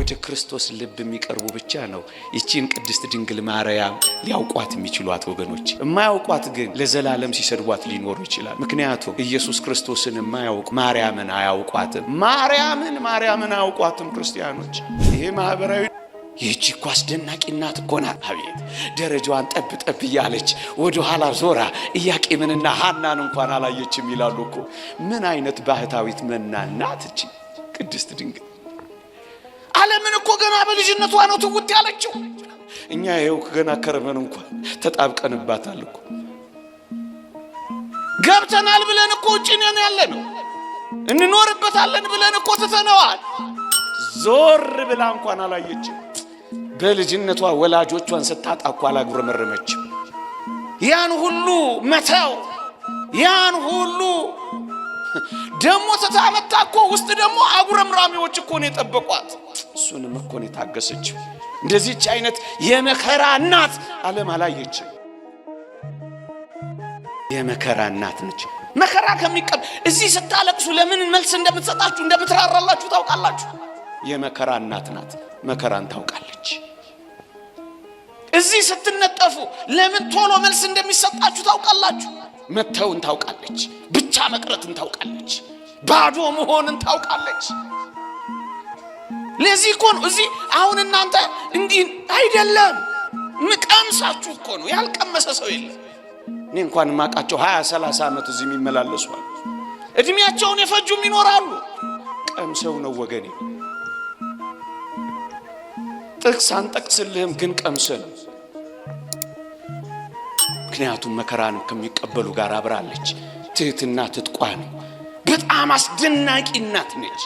ወደ ክርስቶስ ልብ የሚቀርቡ ብቻ ነው ይቺን ቅድስት ድንግል ማርያም ሊያውቋት የሚችሏት ወገኖች። የማያውቋት ግን ለዘላለም ሲሰድቧት ሊኖሩ ይችላል። ምክንያቱም ኢየሱስ ክርስቶስን የማያውቁ ማርያምን አያውቋትም። ማርያምን አያውቋትም ክርስቲያኖች። ይሄ ማህበራዊ ይህቺ እኮ አስደናቂ እናት እኮ ናት። አቤት ደረጃዋን ጠብ ጠብ እያለች ወደ ኋላ ዞራ ኢያቄምንና ሐናን እንኳን አላየችም ይላሉ እኮ። ምን አይነት ባህታዊት መናን ናት እቺ ቅድስት ድንግል! ዓለምን እኮ ገና በልጅነቷ ነው ትውት ያለችው። እኛ ይኸው ገና ከርመን እንኳን ተጣብቀንባታል እኮ። ገብተናል ብለን እኮ ውጭ ነን ያለ ነው። እንኖርበታለን ብለን እኮ ትተነዋል። ዞር ብላ እንኳን አላየችም። በልጅነቷ ወላጆቿን ስታጣ እኮ አላጉረመረመችም። ያን ሁሉ መተው፣ ያን ሁሉ ደግሞ ትታመታ እኮ ውስጥ ደግሞ አጉረምራሚዎች እኮ ነው የጠበቋት። እሱንም እኮ ነው የታገሰችው። እንደዚህች አይነት የመከራ እናት ዓለም አላየችም። የመከራ እናት ነች። መከራ ከሚቀብ እዚህ ስታለቅሱ ለምን መልስ እንደምትሰጣችሁ እንደምትራራላችሁ ታውቃላችሁ። የመከራ እናት ናት። መከራን ታውቃለች። እዚህ ስትነጠፉ ለምን ቶሎ መልስ እንደሚሰጣችሁ ታውቃላችሁ። መተውን ታውቃለች። ብቻ መቅረትን ታውቃለች። ባዶ መሆንን ታውቃለች። ለዚህ እኮ ነው እዚህ አሁን እናንተ እንዲህ አይደለም ምቀምሳችሁ እኮ ነው። ያልቀመሰ ሰው የለም። እኔ እንኳን የማውቃቸው 20 30 ዓመት እዚህ የሚመላለሱ አሉ። እድሜያቸውን የፈጁም ይኖራሉ። ቀምሰው ነው ወገኔ። ጥቅስ አንጠቅስልህም፣ ግን ቀምሰ ነው። ምክንያቱም መከራን ከሚቀበሉ ጋር አብራለች። ትህትና ትጥቋ ነው። በጣም አስደናቂ እናት ነች።